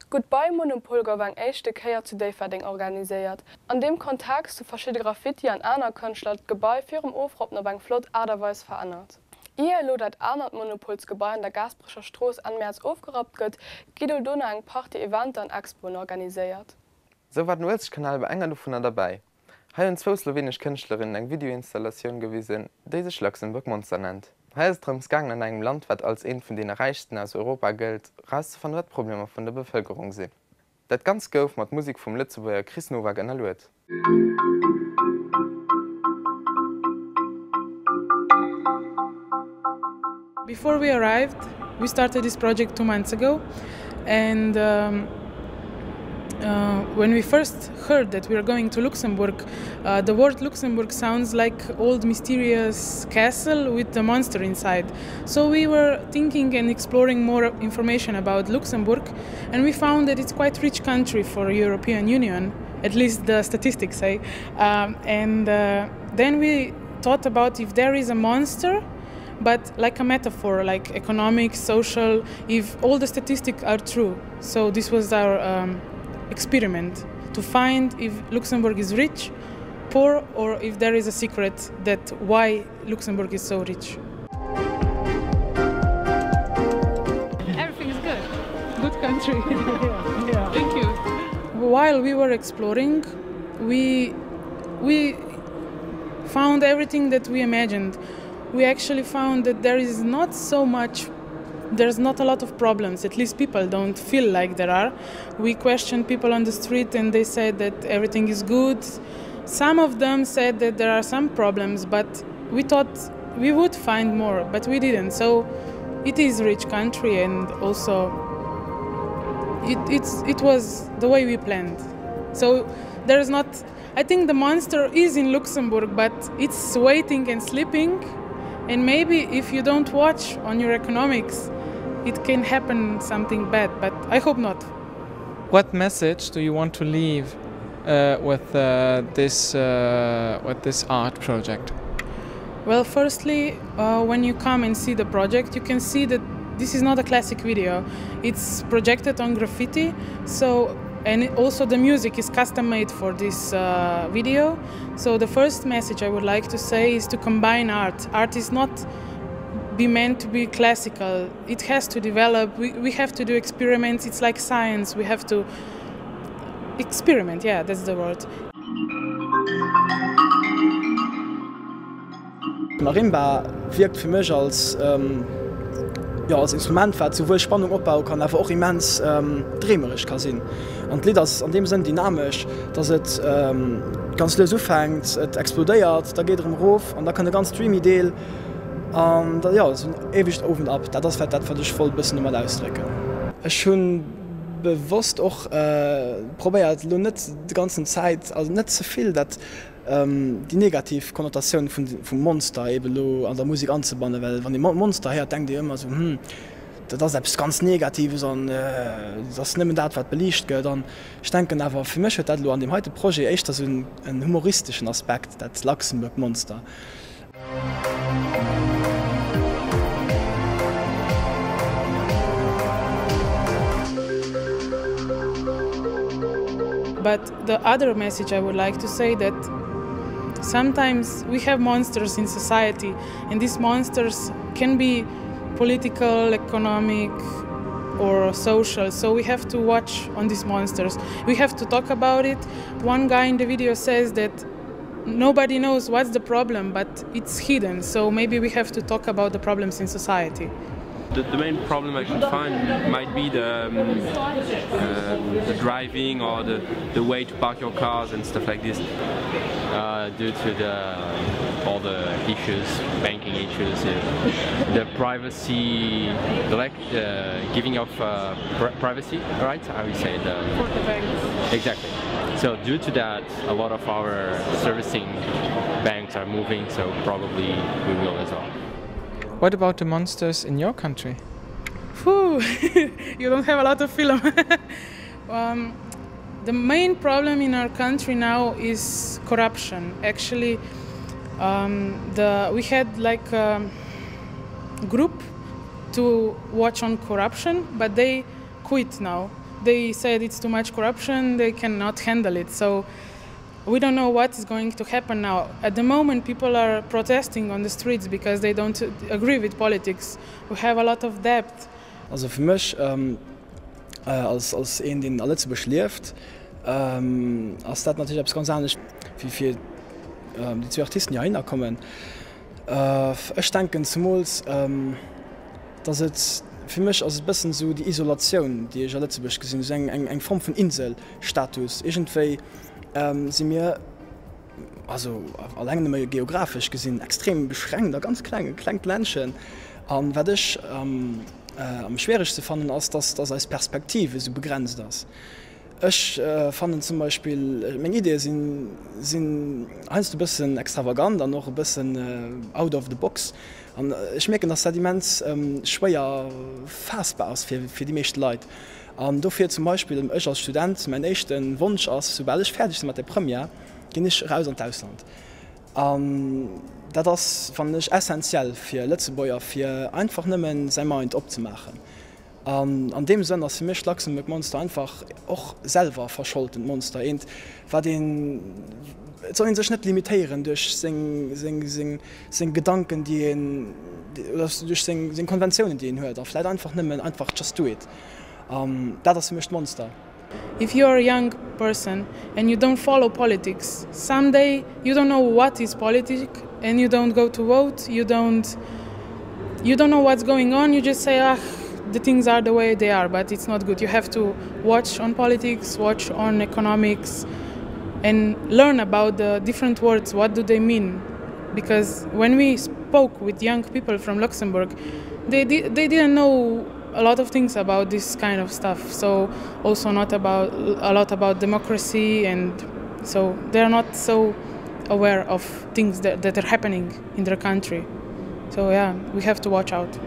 D'Goodbye Monopol gouf eng éischte Kéier zu Déifferdeng organiséiert. An deem Kontext hu verschidde Graffiti an aner Kënschtler d'Gebai virum Ofroppen op eng flott Aart a Weis verännert. Ier elo dat anert Monopolsgebai an der Gaasperecher Strooss Enn Mäerz ofgerappt gëtt, gi do dono eng Partie Eventer an Expoen organiséiert. Sou war den Uelzechtkanal bei enger dovunner derbäi. Hei hunn zwou slowenesch Kënschtlerinnen eng Videoinstallatioun gewisen, déi sech Luxembourg Monster nennt. Hei ass et drëms gaangen an engem Land, wat als eent vun deene räichsten aus Europa gëllt, rauszefannen wat d'Problemer vun der Bevëlkerung sinn. Dat Ganzt gouf mat Musek vum Lëtzebuerger Chris Novak ënnerluet. Before we arrived, we started this project two months ago and um, uh, when we first heard that we are going to Luxembourg, uh, the word Luxembourg sounds like old mysterious castle with the monster inside. So we were thinking and exploring more information about Luxembourg and we found that it's quite rich country for European Union, at least the statistics say. Um, and uh, then we thought about if there is a monster, but like a metaphor like economic social if all the statistics are true so this was our um, experiment to find if Luxembourg is rich poor or if there is a secret that why Luxembourg is so rich everything is good good country yeah. Yeah. thank you while we were exploring we we found everything that we imagined we actually found that there is not so much there's not a lot of problems at least people don't feel like there are we questioned people on the street and they said that everything is good some of them said that there are some problems but we thought we would find more but we didn't so it is rich country and also it, it's it was the way we planned so there is not I think the monster is in Luxembourg but it's waiting and sleeping and maybe if you don't watch on your economics it can happen something bad but I hope not. What message do you want to leave uh, with uh, this uh, with this art project? Well firstly uh, when you come and see the project you can see that this is not a classic video. It's projected on graffiti so and also the music is custom made for this uh, video. So the first message I would like to say is to combine art. Art is not be meant to be classical. It has to develop. We, we have to do experiments. It's like science. We have to experiment. Yeah, that's the word. D'Marimba wierkt fir mech als, jo, als Instrument, wat souwuel Spannung opbaue kann, awer och immens dreemereg ka sinn. An d'Lidd ass an deem Sënn dynamesch, dass et ganz lues ufänkt, et explodéiert, da geet erëm erof an da kënnt e ganz dreamy Deel an da, jo, esou en éiwegt Auf und Ab. Dat ass vläicht dat, wat ech wollt e bëssen domat ausdrécken. Ech hu bewosst och probéiert, elo net déi ganzen Zäit, also net ze vill dat déi negativ Konnotatioun vum Monster eben elo an der Musek anzebannen, well wann ee Monster héiert, denkt ee ëmmer esou, hm, dat ass eppes ganz Negatives an et ass nëmmen dat, wat beliicht gëtt. An ech denken awer, fir mech huet dat elo an deem heite Projet éischter esou en humoristeschen Aspekt, dat Luxembourg Monster. But the other message I would like to say that sometimes we have monsters in society and these monsters can be political, economic or social so we have to watch on these monsters. We have to talk about it. One guy in the video says that nobody knows what's the problem but it's hidden so maybe we have to talk about the problems in society. The, the main problem I could find might be the, um, um, the driving or the, the way to park your cars and stuff like this. Uh, due to the all the issues, banking issues, uh, the privacy, the like uh, giving of uh, pr privacy, right? I would say the, For the banks. Exactly. So due to that, a lot of our servicing banks are moving, so probably we will as well. What about the monsters in your country? Phew, you don't have a lot of film. um, the main problem in our country now is corruption. Actually, um, the, we had like a group to watch on corruption, but they quit now. They said it's too much corruption, they cannot handle it. So we don't know what is going to happen now. At the moment people are protesting on the streets because they don't agree with politics. We have a lot of debt. Also fir mech als als een deen a Lëtzebuerg lieft, ass dat natierlech eppes ganz anescht wéi fir déi zwee Artisten déi heihinner kommen. Ech denken zemools, dass et, fir mech ass et e bëssen esou déi Isolatioun, déi ech a Lëtzebuerg gesinn, esou eng eng Form vun Inselstatus. Iergendwéi si mir, also alleng nëmme geographesch gesinn, extrem beschränkt a ganz kleng, e klengt Ländchen. A wat ech am schwieregste fannen, ass, dass dass eis Perspektiv esou begrenzt ass. Ech fannen zum Beispill, meng Ideeë sinn sinn heiansdo e bëssen extravagant an och e bëssen out of the box. An ech mierken, dass dat immens schwéier faassbar ass fir fir déi meescht Leit. An dofir zum Beispill, ech als Student, mäin éischte Wonsch ass, soubal ech fäerdeg sinn mat der Première, ginn ech eraus an d'Ausland. An dat ass, fannen ech, essentiell fir Lëtzebuerger, fir einfach nëmmen säi Mind opzemaachen. An an deem Sënn ass fir mech d'Luxembourg Monster einfach och selwer verscholdent Monster, eent wat een, et soll ee sech net limitéieren duerch seng, seng, seng, seng Gedanken déi een, oder duerch seng, seng Konventiounen déi een huet a vläit einfach nëmmen einfach just do it. An dat ass fir mech d'Monster. If you are a young person and you don't follow politics, someday you don't know what is politic and you don't go to vote, you don't you don't know what's going on, you just say ah the things are the way they are, but it's not good. You have to watch on politics, watch on economics and learn about the different words, what do they mean? Because when we spoke with young people from Luxembourg, they, they didn't know a lot of things about this kind of stuff so also not about a lot about democracy and so they're not so aware of things that, that are happening in their country so yeah we have to watch out.